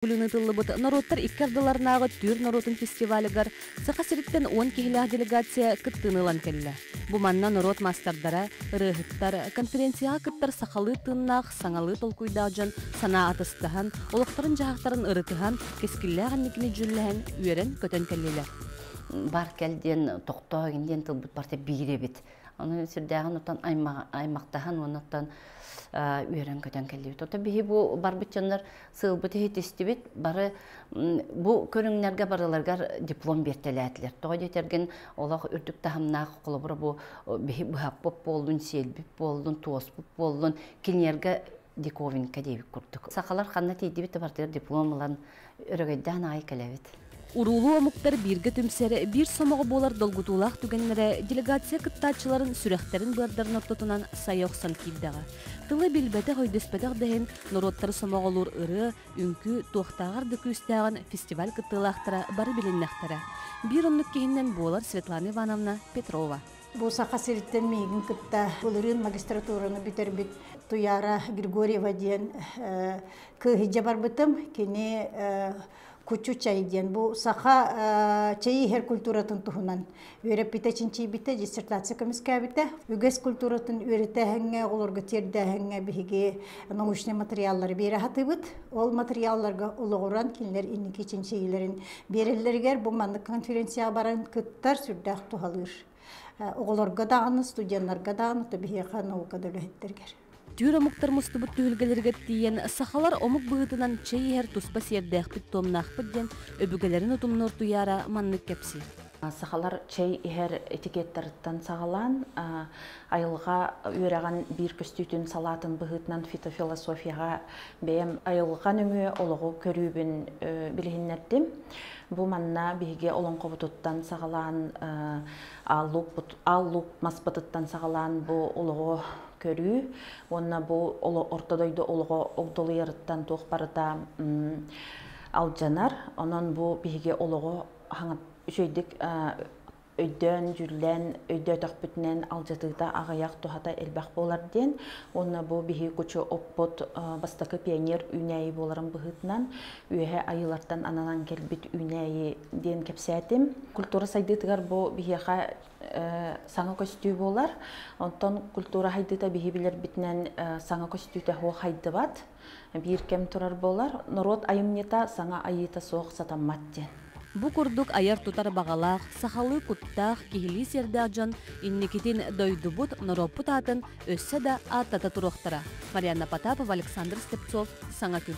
Төгүлүн ыытыллыбыт норуоттар икки ардыларынааҕы түүр норуотун фестивалыгар Саха сириттэн 10 киһилээх делегация кыттыыны ылан кэллэ. Бу манна норуот маастардара, ырыаһыттар, конференцияҕа кыттар сахалыы тыыннаах, саҥалыы толкуйдаах дьон санаа атастаһан, олохторун-дьаһахтарын ырытыһан, кэскиллээх инникини дьүүллэһэн, үөрэн-көтөн кэллилэр. Бар кэл диэн тохтоо диэн тылбыт барыта биир эбит. Ону сүрдээҕин оттон аймахтаһан уонна үөрэн-көтөн кэллибит. Ото биһи бу барбыт дьоннор сыалбыт иһитистибит, бары бу көрүҥнэргэ барыларыгар диплом биэртэлээтилэр. Тоҕо диэтэргин олох үрдүк таһымнаах холобура бу биһи быһаппыт буоллун, сиэлбит буоллун, туоспут буоллун, кинилэргэ диковинка диэбит курдук. Сахалар ханна тиийдибит да барытыгар диплом ылан өрөгөйдөөн аҕай кэлэбит. Уруулуу омуктар бииргэ түмсэр, биир сомоҕо буолар долгутуулаах түгэннэрэ делегация кыттааччыларын сүрэхтэрин-быардарын ортотунан сайа охсон киирдэҕэ. Тылы билбэтэх, өйдөспөтөх да иһин норуоттары сомоҕолуур ырыа, үҥкүү туохтааҕар да күүстээҕин фестиваль кыттыылаахтара бары билиннэхтэрэ. Биир оннук киһинэн буолар Светлана Ивановна Петрова. Бу Саха сириттэн миигин кытта былырыын магистратураны бүтэрбит Туяра Григорьева диэн кыыһыдьа барбытым. Кини кучу чай диэн бу саха чэйи иһэр культуратын туһунан үөрэппитэ, чинчийбитэ, диссертация көмүскээбитэ. Үгэс культуратын үөрэтээһиҥҥэ, оҕолорго тиэрдээһиҥҥэ биһиги научнай материаллары биэрэ сатыыбыт. Ол материалларга олоҕуран кинилэр инники чинчийиилэрин биэрэллэригэр бу маннык конференцияҕа баран кыттар сүрдээх туһалыыр. Оҕолорго даҕаны, студеннарга даҕаны, биһиэхэ наука да үлэһиттэригэр. Түүр омуктар мустубут түһүлгэлэригэр тиийэн, сахалар омук быһыытынан чэй иһэр туспа сиэрдээхпит-туомнаахпыт диэн өбүгэлэрин утумнуур Туйаара маннык кэпсиир. Сахалар чэй иһэр этикеттарыттан саҕалаан, айылҕа үөрэҕин биир көстүүтүн салаатын быһыытынан фитофилософияҕа бэйэм айылҕа нөҥүө олоҕу көрүүбүн билиһиннэрдим. Бу манна биһиги олоҥхобутуттан саҕалаан аал луук маспытыттан саҕалаан бу олоҕу көрүү уонна бу орто дойду олоҕо огдолуйарыттан туох барыта алдьанар. Онон бу биһиги олоҕу үчүгэйдик өйдөөн, дьүүллээн, өйдөөтөхпүтүнэн алдьатыыта аҕыйах, туһата элбэх буолар диэн. Уонна бу биһиги кучу оппут бастакы пионер үүнээйи буоларын быһыытынан үөһэ айыылартан ананан кэлбит үүнээйи диэн кэпсээтим. Культура сайдыытыгар бу биһиэхэ саҥа көстүү буолар. Онтон культура хайдыыта биһи билэрбитинэн саҥа көстүүтэ суох хайдыбат. Биир кэм турар буолар. Норуот айымньыта саҥа айыыта суох сатаммат диэн. Бу курдук айар-тутар баҕалаах, сахалыы куттаах, киһилии сиэрдээх дьон инникитин дойдубут, норуоппут аатын өссө да ааттата туруохтара. Марианна Потапова, Александр Слепцов, Саҥа күн.